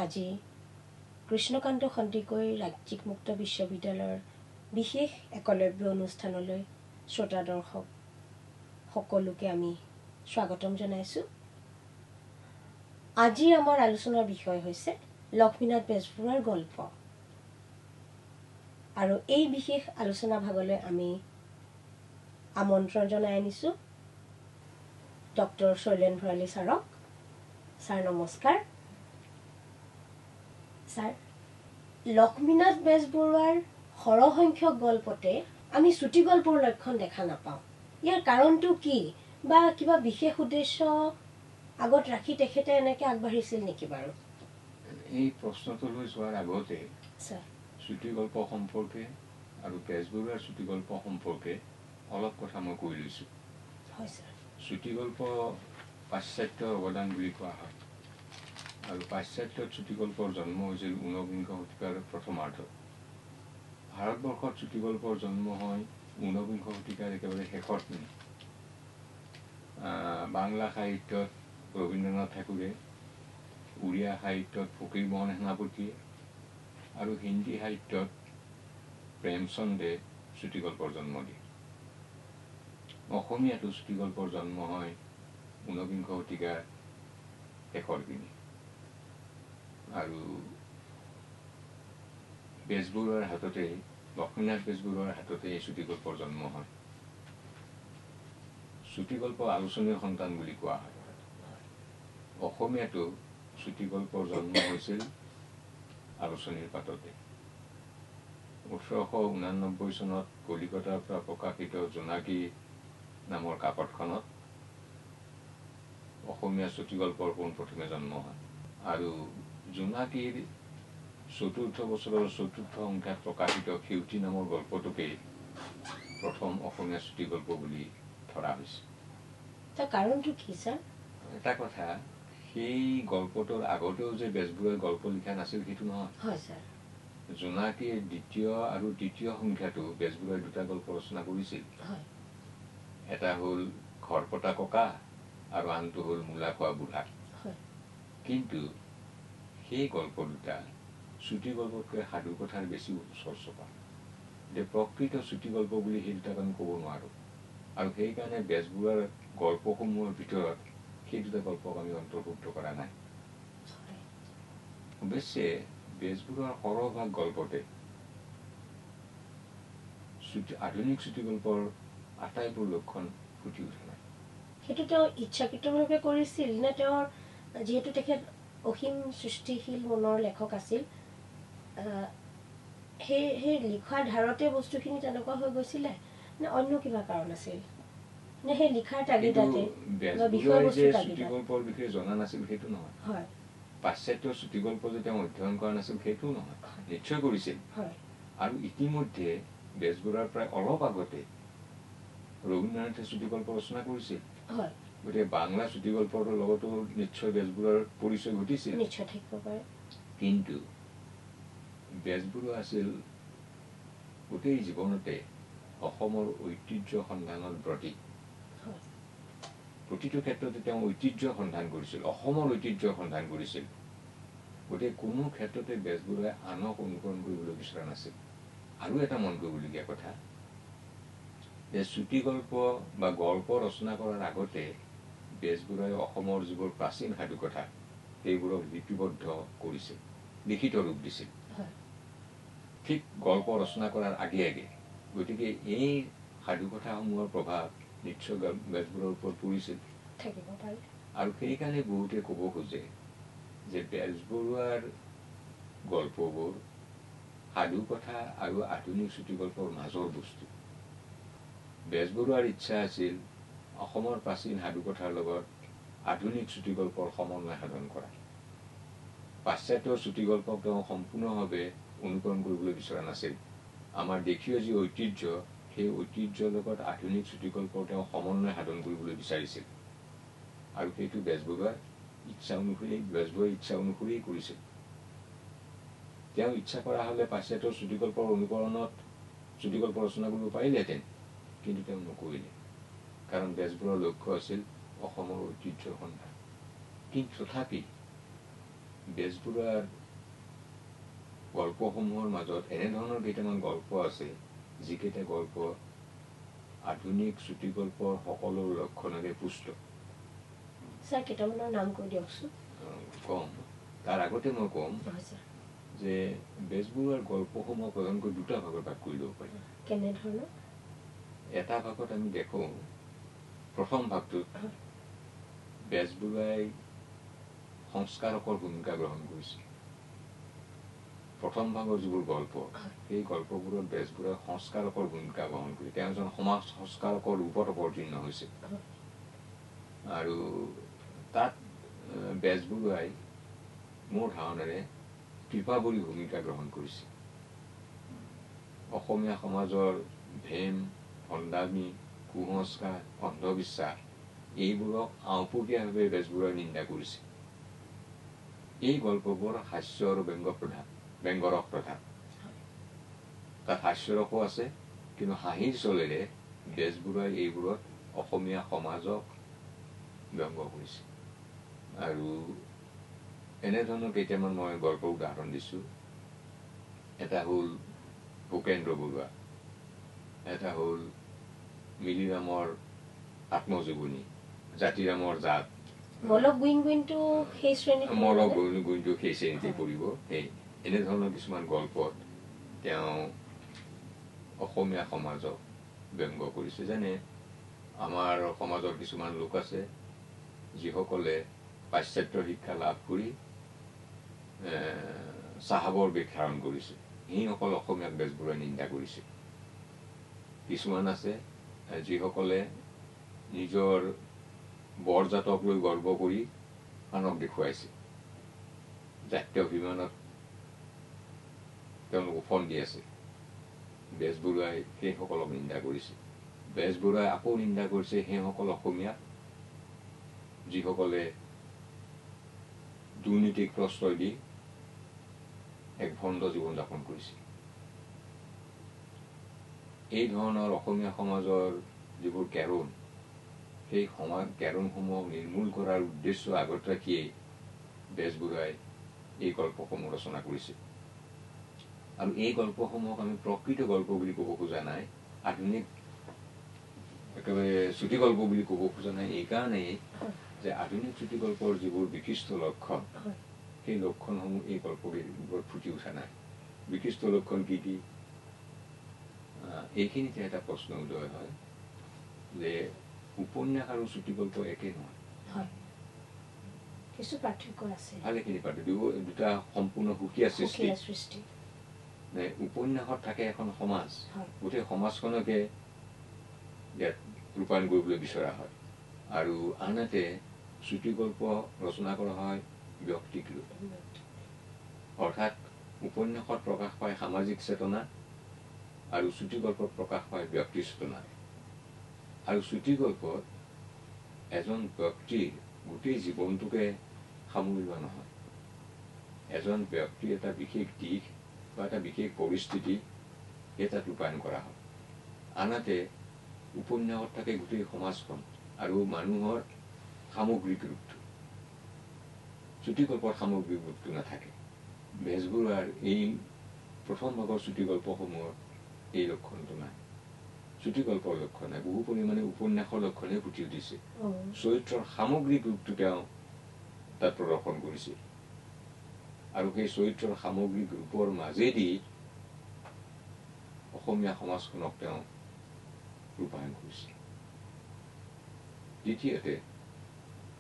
আজি কৃষ্ণকান্ত সন্দিকৈ ৰাজ্যিক মুক্ত বিশ্ববিদ্যালয়ৰ বিশেষ একলব্য অনুষ্ঠানলৈ শ্ৰোতা দৰ্শক সকলোকে আমি স্বাগতম জনাইছোঁ। আজি আমাৰ আলোচনাৰ বিষয় হৈছে লক্ষ্মীনাথ বেজবৰুৱাৰ গল্প, আৰু এই বিশেষ আলোচনা ভাগলৈ আমি আমন্ত্ৰণ জনাই আনিছোঁ ডক্টৰ শৈলেন ভৰালী ছাৰক। ছাৰ নমস্কাৰ। ছাৰ, লক্ষ্মীনাথ বেজবৰুৱাৰ সৰহসংখ্যক গল্পতে আমি চুটি গল্পৰ লক্ষণ দেখা নাপাওঁ। ইয়াৰ কাৰণটো কি, বা কিবা বিশেষ উদ্দেশ্য আগত ৰাখি তেখেতে এনেকৈ আগবাঢ়িছিল নেকি বাৰু? এই প্ৰশ্নটোলৈ যোৱাৰ আগতে চুটি গল্প সম্পৰ্কে আৰু বেজবৰুৱাৰ চুটি গল্প সম্পৰ্কে অলপ কথা মই কৈ লৈছোঁ। হয় ছাৰ। চুটি গল্প পাশ্চাত্যৰ অৱদান বুলি কোৱা হয়, আৰু পাশ্চাত্যত চুটি গল্পৰ জন্ম হৈছিল ঊনবিংশ শতিকাৰ প্ৰথমাৰ্ধত। ভাৰতবৰ্ষত চুটি গল্পৰ জন্ম হয় ঊনবিংশ শতিকাৰ একেবাৰে শেষৰ পিনে। বাংলা সাহিত্যত ৰবীন্দ্ৰনাথ ঠাকুৰে, উড়িয়া সাহিত্যত ফকীৰমোহন সেনাপতিয়ে আৰু হিন্দী সাহিত্যত প্ৰেমচন্দে চুটিগল্পৰ জন্ম দিয়ে। অসমীয়াতো চুটিগল্পৰ জন্ম হয় ঊনবিংশ শতিকাৰ শেষৰ পিনে, আৰু বেজবৰুৱাৰ হাততে, লক্ষ্মীনাথ বেজবৰুৱাৰ হাততে এই চুটিগল্পৰ জন্ম হয়। চুটিগল্প আলোচনীৰ সন্তান বুলি কোৱা হয়। অসমীয়াতো চুটিগল্পৰ জন্ম হৈছিল আলোচনীৰ পাততে। 1889 চনত কলিকতাৰ পৰা প্ৰকাশিত জোনাকী নামৰ কাকতখনত অসমীয়া চুটিগল্পৰ পোনপ্ৰথমে জন্ম হয়, আৰু জোনাকীৰ চতুৰ্থ বছৰৰ চতুৰ্থ সংখ্যাত প্ৰকাশিত সেউতী নামৰ গল্পটোকেই প্ৰথম অসমীয়া চুটিগল্প বুলি ধৰা হৈছে। তাৰ কাৰণটো কি ছাৰ? এটা কথা, সেই গল্পটোৰ আগতেও যে বেজবৰুৱাই গল্প লিখা নাছিল সেইটো নহয়। হয় ছাৰ। জোনাকীৰ দ্বিতীয় আৰু তৃতীয় সংখ্যাটো বেজবৰুৱাই দুটা গল্প ৰচনা কৰিছিল। এটা হ'ল ঘৰ পতা ককা আৰু আনটো হ'ল মূলা খোৱা বুঢ়া। কিন্তু সেই গল্প দুটা চুটি গল্পতকৈ সাধু কথাৰ বেছি ওচৰ চপা। এতিয়া প্ৰকৃত চুটি গল্প বুলি সেই দুটাক আমি ক'ব নোৱাৰোঁ, আৰু সেইকাৰণে বেজবৰুৱাৰ গল্পসমূহৰ ভিতৰত সেই দুটা গল্পক আমি অন্তৰ্ভুক্ত কৰা নাই। অৱশ্যে বেজবৰুৱাৰ সৰহভাগ গল্পতে আধুনিক চুটিগল্পৰ আটাইবোৰ লক্ষণ ফুটি উঠা নাই। সেইটো তেওঁ ইচ্ছাকৃতভাৱে কৰিছিল নে তেওঁৰ, যিহেতু তেখেত অসীম সৃষ্টিশীল মনৰ লেখক আছিল, সেই লিখাৰ ধাৰতে বস্তুখিনি তেনেকুৱা হৈ গৈছিলে নে অন্য কিবা কাৰণ আছিল, নে সেই লিখাৰ তাগিদাতে? চুটিগল্পৰ বিষয়ে জনা নাছিল সেইটো নহয়, পাশ্চাত্য চুটিগল্প যে তেওঁ অধ্যয়ন কৰা নাছিল সেইটোও নহয়, নিশ্চয় কৰিছিল। আৰু ইতিমধ্যে বেজবৰুৱাৰ প্ৰায় অলপ আগতে ৰবীন্দ্ৰনাথে চুটিগল্প ৰচনা কৰিছিল। গতিকে বাংলা চুটিগল্পৰ লগতো নিশ্চয় বেজবৰুৱাৰ পৰিচয় ঘটিছিল। নিশ্চয় থাকিব পাৰে। কিন্তু বেজবৰুৱা আছিল গোটেই জীৱনতে অসমৰ ঐতিহ্য সন্ধানত ব্ৰতী। প্ৰতিটো ক্ষেত্ৰতে তেওঁ ঐতিহ্য সন্ধান কৰিছিল, অসমৰ ঐতিহ্য সন্ধান কৰিছিল। গতিকে কোনো ক্ষেত্ৰতে বেজবৰুৱাই আনক অনুকৰণ কৰিবলৈ বিচৰা নাছিল। আৰু এটা মন কৰিবলগীয়া কথা যে চুটিগল্প বা গল্প ৰচনা কৰাৰ আগতে বেজবৰুৱাই অসমৰ যিবোৰ প্ৰাচীন সাধুকথা সেইবোৰক লিপিবদ্ধ কৰিছিল, লিখিত ৰূপ দিছিল ঠিক গল্প ৰচনা কৰাৰ আগে আগে। গতিকে এই সাধুকথাসমূহৰ প্ৰভাৱ নিশ্চয় বেজবৰুৱাৰ ওপৰত পৰিছিল। আৰু সেইকাৰণে বহুতে ক'ব খোজে যে বেজবৰুৱাৰ গল্পবোৰ সাধুকথা আৰু আধুনিক চুটিগল্পৰ মাজৰ বস্তু। বেজবৰুৱাৰ ইচ্ছা আছিল অসমৰ প্ৰাচীন সাধুকথাৰ লগত আধুনিক চুটিগল্পৰ সমন্বয় সাধন কৰা। পাশ্চাত্যৰ চুটিগল্পক তেওঁ সম্পূৰ্ণভাৱে অনুকৰণ কৰিবলৈ বিচৰা নাছিল। আমাৰ দেশীয় যি ঐতিহ্য, সেই ঐতিহ্যৰ লগত আধুনিক চুটিগল্পৰ তেওঁ সমন্বয় সাধন কৰিবলৈ বিচাৰিছিল, আৰু সেইটো বেজবৰুৱাৰ ইচ্ছা অনুসৰি, বেজবৰুৱাৰ ইচ্ছা অনুসৰিয়েই কৰিছিল। তেওঁ ইচ্ছা কৰা হ'লে পাশ্চাত্যৰ চুটিগল্পৰ অনুকৰণত চুটিগল্প ৰচনা কৰিব পাৰিলেহেঁতেন, কিন্তু তেওঁ নকৰিলে। কাৰণ বেজবৰুৱাৰ লক্ষ্য আছিল অসমৰ ঐতিহ্যৰ সন্ধান। কিন্তু তথাপি বেজবৰুৱাৰ গল্পসমূহৰ মাজত এনেধৰণৰ কেইটামান গল্প আছে যিকেইটা গল্প আধুনিক চুটিগল্পৰ সকলো লক্ষণেৰে পুষ্ট। ছাৰ, কেইটামানৰ নাম কৈ দিয়কচোন। কম, তাৰ আগতে মই ক'ম যে বেজবৰুৱাৰ গল্পসমূহ প্ৰধানকৈ দুটা ভাগত ভাগ কৰি ল'ব পাৰি। কেনেধৰণৰ? এটা ভাগত আমি দেখোঁ, প্ৰথম ভাগটোত বেজবৰুৱাই সংস্কাৰকৰ ভূমিকা গ্ৰহণ কৰিছে। প্ৰথম ভাগৰ যিবোৰ গল্প, সেই গল্পবোৰত বেজবৰুৱাই সংস্কাৰকৰ ভূমিকা গ্ৰহণ কৰি তেওঁ এজন সমাজ সংস্কাৰকৰ ৰূপত অৱতীৰ্ণ হৈছে। আৰু তাত বেজবৰুৱাই মোৰ ধাৰণাৰে কৃপাবৰী ভূমিকা গ্ৰহণ কৰিছে। অসমীয়া সমাজৰ ভেম, ভণ্ডামি, কুসংস্কাৰ, অন্ধবিশ্বাস এইবোৰক আওপকীয়াভাৱে বেজবৰুৱাই নিন্দা কৰিছে। এই গল্পবোৰ হাস্য আৰু ব্যংগ প্ৰধান, ব্যংগৰস প্ৰধান। তাত হাস্যৰসো আছে, কিন্তু হাঁহিৰ চলেৰে বেজবৰুৱাই এইবোৰত অসমীয়া সমাজক ব্যংগ কৰিছে। আৰু এনেধৰণৰ কেইটামান মই গল্পৰ উদাহৰণ দিছোঁ। এটা হ'ল ভূপেন্দ্ৰ বৰুৱা, এটা হ'ল মিলিৰামৰ আত্মজীৱনী, জাতিৰামৰ জাত, মলক গুইন-গুইনটো সেই শ্ৰেণীত, মলক গুইন-গুইনটো সেই শ্ৰেণীতে পৰিব। সেই এনেধৰণৰ কিছুমান গল্পত তেওঁ অসমীয়া সমাজক ব্যংগ কৰিছে। যেনে আমাৰ সমাজৰ কিছুমান লোক আছে যিসকলে পাশ্চাত্য শিক্ষা লাভ কৰি চাহাবৰ বেশ ধাৰণ কৰিছে, সেইসকল অসমীয়াক বেজবৰুৱাই নিন্দা কৰিছে। কিছুমান আছে যিসকলে নিজৰ বৰজাতক লৈ গৰ্ব কৰি আনক দেখুৱাইছে, জাতীয় অভিমানত তেওঁলোক ওফোন দি আছে। বেজবৰুৱাই সেইসকলক নিন্দা কৰিছে। বেজবৰুৱাই আকৌ নিন্দা কৰিছে সেইসকল অসমীয়াক যিসকলে দুৰ্নীতিক প্ৰশ্ৰয় দি এক ভণ্ড জীৱন যাপন কৰিছে। এই ধৰণৰ অসমীয়া সমাজৰ যিবোৰ কেৰোণ, সেই সমাজ কেৰোণসমূহক নিৰ্মূল কৰাৰ উদ্দেশ্য আগত ৰাখিয়েই বেজবৰুৱাই এই গল্পসমূহ ৰচনা কৰিছে। আৰু এই গল্পসমূহক আমি প্ৰকৃত গল্প বুলি ক'ব খোজা নাই, আধুনিক একেবাৰে চুটি গল্প বুলি ক'ব খোজা নাই, এইকাৰণেই যে আধুনিক চুটি গল্পৰ যিবোৰ বিশিষ্ট লক্ষণ, সেই লক্ষণসমূহ এই গল্পবোৰত ফুটি উঠা নাই। বিশিষ্ট লক্ষণ কি কি? এইখিনিতে এটা প্ৰশ্ন উদয় হয় যে উপন্যাস আৰু চুটি গল্প একে নহয়, কিছু পাৰ্থক্য আছে, ভালেখিনি পাৰ্থক্য, দুটা সম্পূৰ্ণ সুকীয়া সৃষ্টি। উপন্যাসত থাকে এখন সমাজ, গোটেই সমাজখনকে ইয়াত ৰূপায়ণ কৰিবলৈ বিচৰা হয়। আৰু আনহাতে চুটি গল্প ৰচনা কৰা হয় ব্যক্তিক লৈ, অৰ্থাৎ উপন্যাসত প্ৰকাশ পায় সামাজিক চেতনা আৰু চুটি গল্পত প্ৰকাশ পায় ব্যক্তি চেতনা। আৰু চুটি গল্পত এজন ব্যক্তিৰ গোটেই জীৱনটোকে সামৰি লোৱা নহয়, এজন ব্যক্তিৰ এটা বিশেষ দিশ বা এটা বিশেষ পৰিস্থিতি সেই তাত ৰূপায়ণ কৰা হয়। আনহাতে উপন্যাসত থাকে গোটেই সমাজখন আৰু মানুহৰ সামগ্ৰিক ৰূপটো, চুটি গল্পৰ সামগ্ৰিক ৰূপটো নাথাকে। বেজবৰুৱাৰ এই প্ৰথম ভাগৰ চুটি গল্পসমূহত এই লক্ষণটো নাই, চুটি গল্পৰ লক্ষণ নাই, বহু পৰিমাণে উপন্যাসৰ লক্ষণে ফুটি উঠিছে। চৰিত্ৰৰ সামগ্ৰিক ৰূপটো তেওঁ তাত প্ৰদৰ্শন কৰিছে আৰু সেই চৰিত্ৰৰ সামগ্ৰিক ৰূপৰ মাজেদি অসমীয়া সমাজখনক তেওঁ ৰূপায়ণ কৰিছে। দ্বিতীয়তে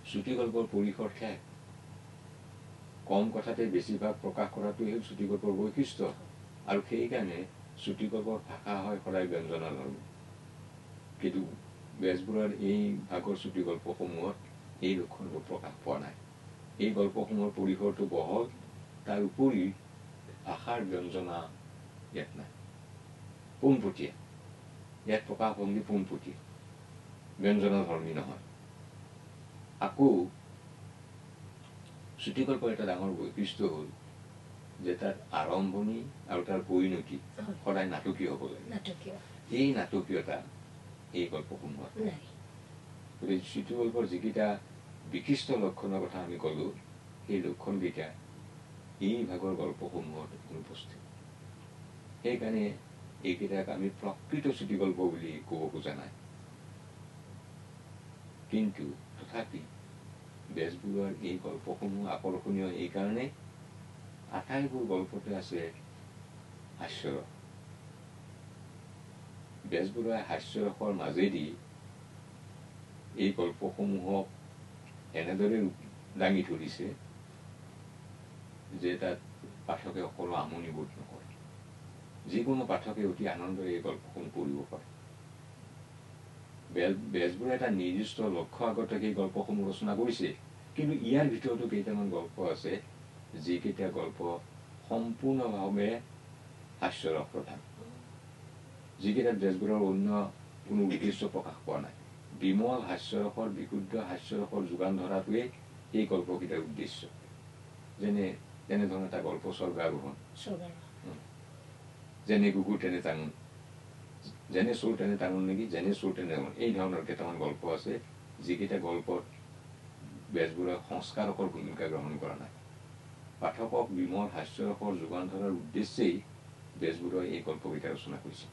চুটি গল্পৰ পৰিসৰ ঠেক, কম কথাতে বেছিভাগ প্ৰকাশ কৰাটোৱে হ'ল চুটি গল্পৰ বৈশিষ্ট্য। আৰু সেইকাৰণে চুটি গল্পৰ ভাষা হয় সদায় ব্যঞ্জনা ধৰ্মী। কিন্তু বেজবৰুৱাৰ এই ভাগৰ চুটি গল্পসমূহত এই লক্ষণবোৰ প্ৰকাশ পোৱা নাই। এই গল্পসমূহৰ পৰিসৰটো বহল, তাৰ উপৰি ভাষাৰ ব্যঞ্জনা ইয়াত নাই, পোনপটীয়া। ইয়াত প্ৰকাশভংগী পোনপটীয়া, ব্যঞ্জনা ধৰ্মী নহয়। আকৌ চুটিগল্পৰ এটা ডাঙৰ বৈশিষ্ট্য হ'ল যে তাৰ আৰম্ভণি আৰু তাৰ পৰিণতি সদায় নাটকীয় হ'ব লাগে। এই নাটকীয়তা এই গল্পসমূহত নাই। গতিকে চুটিগল্পৰ যিকেইটা বিশিষ্ট লক্ষণৰ কথা আমি ক'লো, সেই লক্ষণকেইটা এই ভাগৰ গল্পসমূহত অনুপস্থিত। সেইকাৰণে এইকেইটাক আমি প্ৰকৃত চুটিগল্প বুলি ক'ব খোজা নাই। কিন্তু তথাপি বেজবৰুৱাৰ এই গল্পসমূহ আকৰ্ষণীয় এইকাৰণে আটাইবোৰ গল্পতে আছে হাস্যৰস। বেজবৰুৱাই হাস্যৰসৰ মাজেদি এই গল্পসমূহক এনেদৰে দাঙি ধৰিছে যে তাত পাঠকে অকলো আমনি বোধ নকৰে। যিকোনো পাঠকে অতি আনন্দৰে এই গল্পসমূহ পঢ়িব পাৰে। বেজবৰুৱাই এটা নিৰ্দিষ্ট লক্ষ্য আগত ৰাখি গল্পসমূহ ৰচনা কৰিছে, কিন্তু ইয়াৰ ভিতৰতো কেইটামান গল্প আছে যিকেইটা গল্প সম্পূৰ্ণভাৱে হাস্যৰস প্ৰধান, যিকেইটাত বেজবৰুৱাৰ অন্য কোনো উদ্দেশ্য প্ৰকাশ পোৱা নাই। বিমল হাস্যৰসৰ, বিশুদ্ধ হাস্যৰসৰ যোগান ধৰাটোৱেই এই গল্পকেইটাৰ উদ্দেশ্য। যেনে তেনেধৰণৰ এটা গল্প স্বৰ্গাৰোহণ, যেনে কুকুৰ তেনে টাঙোন, যেনে চোৰ তেনে টাঙোন নেকি, যেনে চোৰ তেনে টাঙোন, এই ধৰণৰ কেইটামান গল্প আছে যিকেইটা গল্পত বেজবৰুৱাই সংস্কাৰকৰ ভূমিকা গ্ৰহণ কৰা নাই। পাঠকক বিমল হাস্যৰসৰ যোগান ধৰাৰ উদ্দেশ্যেই বেজবৰুৱাই এই গল্পকেইটা ৰচনা কৰিছে।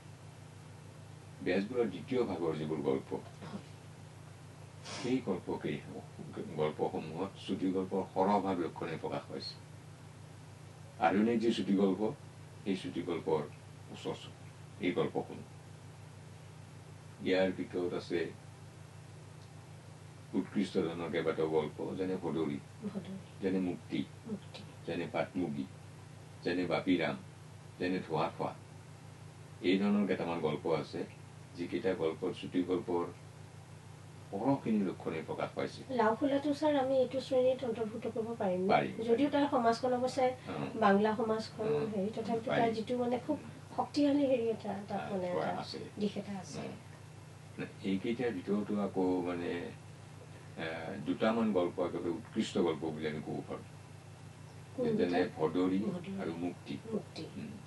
বেজবৰুৱাৰ দ্বিতীয় ভাগৰ যিবোৰ গল্প, সেই গল্পসমূহত চুটিগল্পৰ সৰহভাগ লক্ষণে প্ৰকাশ পাইছে। আধুনিক যি চুটিগল্প, সেই চুটিগল্পৰ ওচৰ এই গল্পসমূহ। ইয়াৰ ভিতৰত আছে উৎকৃষ্ট ধৰণৰ কেইবাটাও গল্প, যেনে ভদৰী, যেনে মুক্তি, যেনে পাটমুগী, যেনে বাপিৰাম, যেনে ধোঁৱা খোৱা, এই ধৰণৰ কেইটামান গল্প আছে যিকেইটা গল্পৰ চুটিগল্পৰ সৰহখিনি লক্ষণে প্ৰকাশ পাইছে। লাওখোলাটো ছাৰ আমি এইটো শ্ৰেণীত অন্তৰ্ভুক্ত কৰিব পাৰিম, যদিও তাৰ সমাজখন অৱশ্যে বাংলা সমাজখন হেৰি, তথাপিতো তাৰ যিটো মানে খুব শক্তিশালী হেৰি এটা তাত মানে দিশ এটা আছে। এইকেইটাৰ ভিতৰতো আকৌ মানে দুটামান গল্প একেবাৰে উৎকৃষ্ট গল্প বুলি আমি ক'ব পাৰোঁ, যেনে ভদৰী আৰু মুক্তি।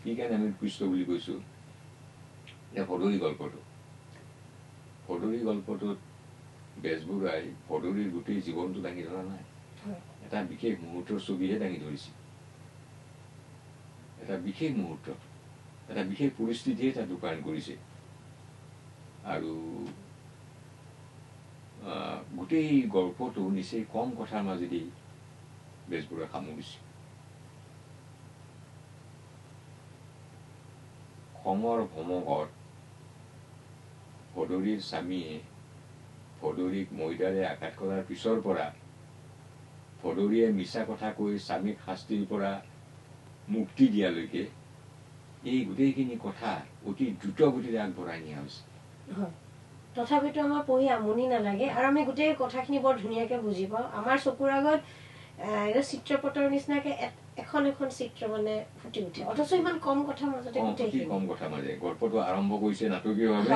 কি কাৰণে আমি উৎকৃষ্ট বুলি কৈছোঁ? এতিয়া ভদৰী গল্পটো, ভদৰী গল্পটোত বেজবৰুৱাই ভদৰীৰ গোটেই জীৱনটো দাঙি ধৰা নাই, এটা বিশেষ মুহূৰ্তৰ ছবিহে দাঙি ধৰিছে। এটা বিশেষ মুহূৰ্তত এটা বিশেষ পৰিস্থিতিয়ে তাত ৰূপায়ণ কৰিছে। আৰু গোটেই গল্পটো নিচেই কম কথাৰ মাজেদি বেজবৰুৱাই সামৰিছে। খঙৰ ভমকত ভদৰীৰ স্বামীয়ে ভদৰীক ময়দাৰে আঘাত কৰাৰ পিছৰ পৰা ভদৰীয়ে মিছা কথা কৈ স্বামীক শাস্তিৰ পৰা মুক্তি দিয়ালৈকে এই গোটেইখিনি কথা অতি দ্ৰুত গতিৰে আগবঢ়াই নিয়া হৈছে। তথাপিতো আমাৰ পঢ়ি আমনি নালাগে আৰু আমি গোটেই কথাখিনি বৰ ধুনীয়াকে বুজি পাওঁ। আমাৰ চকুৰ আগত চিত্ৰপটৰ নিচিনাকে এখন এখন চিত্ৰ মানে ফুটি উঠে, অথচ ইমান কম কথাৰ মাজতে গোটেইখিনি কম কথাৰ মাজে গল্পটো আৰম্ভ কৰিছে নাটকীয়ভাৱে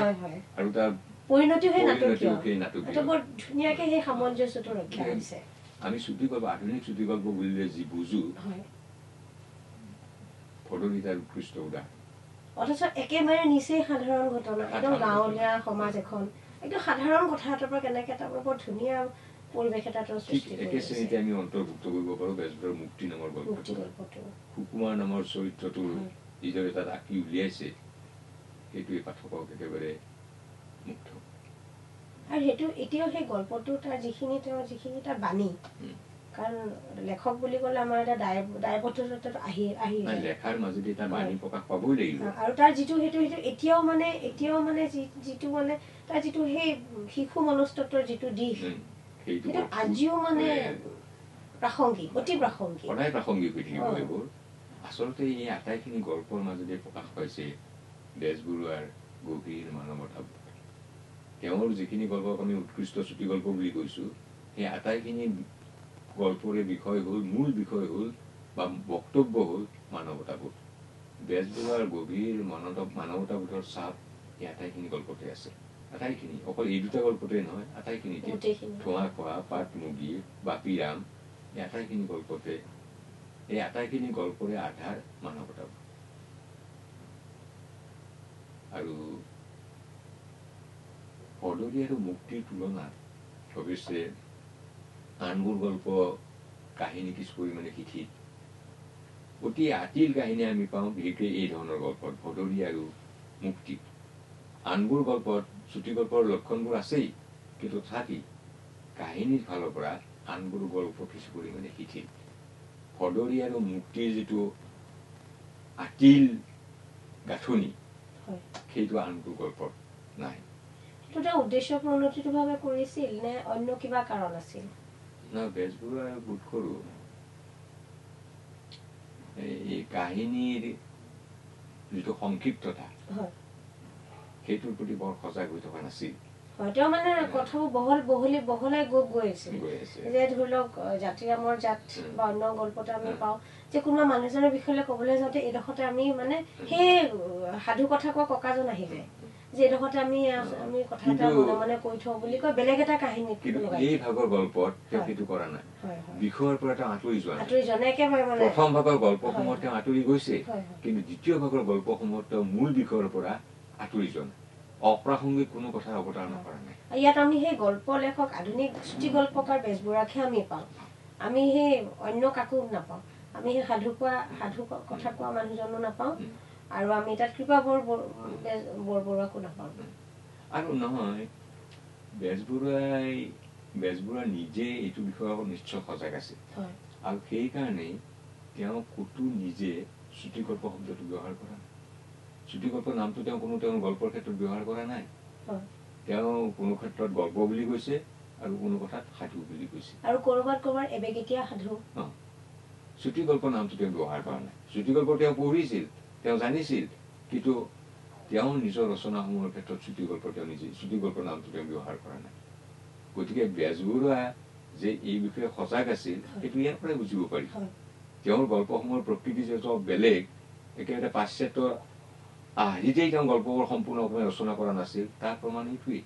আৰু তাৰ পৰিণতিও সেই নাটকীয়, বৰ ধুনীয়াকে সেই সামঞ্জস্যটো ৰক্ষা হৈছে। আমি চুটিগল্প, আধুনিক চুটিগল্প বুলিলে যি বুজো, ভদৰী তাৰ উৎকৃষ্ট উদাহৰণ। অথচ একেবাৰে নিচেই সাধাৰণ ঘটনা, একদম গাঁৱলীয়া সমাজ এখন, একদম সাধাৰণ কথা এটাৰ পৰা কেনেকে এটা বৰ ধুনীয়া পৰিৱেশ এটা সৃষ্টি কৰিছে। একে শ্ৰেণীতে আমি অন্তৰ্ভুক্ত কৰিব পাৰোঁ বেজবৰুৱাৰ মুক্তি নামৰ গল্পটো। সুকুমাৰ নামৰ চৰিত্ৰটোৰ যিদৰে তাত আঁকি উলিয়াইছে, সেইটোৱে পাঠকক একেবাৰে মুগ্ধ। আৰু সেইটো এতিয়াও সেই গল্পটো তাৰ যিখিনি তেওঁৰ যিখিনি তাৰ বাণী, কাৰণ লেখক বুলি ক'লে আমাৰ এটা দায়বদ্ধতা আহি আহি লেখাৰ মাজেদি তাৰ বাণী প্ৰকাশ পাবই লাগিব। আৰু তাৰ যিটো সেইটো সেইটো এতিয়াও মানে যিটো মানে তাৰ যিটো সেই শিশু মনস্তত্বৰ যিটো দিশ, সেইটো আজিও মানে প্ৰাসংগিক, অতি প্ৰাসংগিক, সদায় প্ৰাসংগিক হৈ থাকিব এইবোৰ। আচলতে এই আটাইখিনি গল্পৰ মাজেদি প্ৰকাশ পাইছে বেজবৰুৱাৰ গভীৰ মানৱতাবোধ। তেওঁৰ যিখিনি গল্পক আমি উৎকৃষ্ট চুটিগল্প বুলি কৈছোঁ, সেই আটাইখিনি গল্পৰে বিষয় হ'ল, মূল বিষয় হ'ল বা বক্তব্য হ'ল মানৱতাবোধ। বেজবৰুৱাৰ গভীৰ মানৱতাবোধৰ চাপ এই আটাইখিনি গল্পতে আছে। আটাইখিনি, অকল এই দুটা গল্পতে নহয়, আটাইখিনিতে, ধোঁৱা খোৱা, পাটমুগী, বাপিৰাম, এই আটাইখিনি গল্পতে, এই আটাইখিনি গল্পৰে আধাৰ মানৱতাবোধ। আৰু ভদৰী আৰু মুক্তিৰ তুলনাত অৱশ্যে আনবোৰ গল্প কাহিনী কিছু পৰিমাণে শিথিল, অতি আতিল কাহিনী আমি পাওঁ বিশেষকৈ এই ধৰণৰ গল্পত, ভদৰী আৰু মুক্তি। আনবোৰ গল্পত চুটি গল্পৰ লক্ষণবোৰ আছেই, কিন্তু তথাপি কাহিনীৰ ফালৰ পৰা আনবোৰ গল্প কিছু পৰিমাণে শিথিল। ভদৰী আৰু মুক্তিৰ যিটো আতিল গাঁথনি, সেইটো আনবোৰ গল্পত নাই। সেইটো তেওঁ উদ্দেশ্য প্ৰণোদিতভাৱে কৰিছিল নে অন্য কিবা কাৰণ আছিল? না, বেজবৰুৱাই বোধ কৰোঁ এই কাহিনীৰ যিটো সংক্ষিপ্ততা, সেইটোৰ প্ৰতি বৰ সজাগ হৈ থকা নাছিল। হয়, তেওঁ মানে কথাবোৰ বহল বহলি বহলাই গৈ আছিল। যে ধৰি লওক জাতিৰামৰ জাত বা অন্য গল্পতে আমি পাওঁ যে কোনোবা মানুহজনৰ বিষয়লৈ ক'বলৈ যাওঁতে এইডোখৰতে আমি মানে সেই সাধু কথা কোৱা ককাজন আহি যায়, যে এইডোখৰতে আমি আমি কথা এটা মনে মনে কৈ থওঁ বুলি কৈ বেলেগ এটা কাহিনী। এই ভাগৰ গল্পত তেওঁ সেইটো কৰা নাই, বিষয়ৰ পৰা তেওঁ আঁতৰি যোৱা নাই। আঁতৰি যোৱা নাই একেবাৰে। মানে প্ৰথম ভাগৰ গল্পসমূহত তেওঁ আঁতৰি গৈছে, কিন্তু দ্বিতীয় ভাগৰ গল্পসমূহত তেওঁ মূল বিষয়ৰ পৰা আঁতৰি যোৱা নাই, অপ্ৰাসংগিক কোনো কথা অৱতাৰণা কৰা নাই। ইয়াত আমি সেই গল্প লেখক আধুনিক চুটি গল্পকাৰ বেজবৰুৱাকহে আমি পাওঁ, আমি সেই অন্য কাকো নাপাওঁ। আমি সেই সাধু কোৱা সাধু কথা কোৱা মানুহজনো নাপাওঁ, আৰু আমি তাত কৃপা বৰবৰুৱাকো নাপাওঁ। আৰু নহয়, বেজবৰুৱা নিজে এইটো বিষয়ত নিশ্চয় সজাগ আছিল, আৰু সেইকাৰণেই তেওঁ ক'তো নিজে চুটি গল্প শব্দটো ব্যৱহাৰ কৰা নাই। চুটি গল্পৰ নামটো তেওঁ কোনো তেওঁৰ গল্পৰ ক্ষেত্ৰত ব্যৱহাৰ কৰা নাই। তেওঁ কোনো ক্ষেত্ৰত গল্প বুলি কৈছে আৰু কোনো কথাত সাধু বুলি কৈছে, আৰু ক'ৰবাত ক'ৰবাত এবেগেটীয়া সাধু। চুটি গল্পৰ নামটো তেওঁ ব্যৱহাৰ কৰা নাই। চুটি গল্প তেওঁ পঢ়িছিল, তেওঁ জানিছিল, কিন্তু তেওঁ নিজৰ ৰচনাসমূহৰ ক্ষেত্ৰত চুটি গল্প তেওঁ নিজে চুটি গল্পৰ নামটো তেওঁ ব্যৱহাৰ কৰা নাই। গতিকে বেজবৰুৱা যে এই বিষয়ে সজাগ আছিল সেইটো ইয়াৰ পৰাই বুজিব পাৰি। তেওঁৰ গল্পসমূহৰ প্ৰকৃতি যিহেতু বেলেগ, একেবাৰে পাশ্চাত্যৰ আৰ্হিতেই তেওঁ গল্পবোৰ সম্পূৰ্ণভাৱে ৰচনা কৰা নাছিল, তাৰ প্ৰমাণ এইটোৱেই।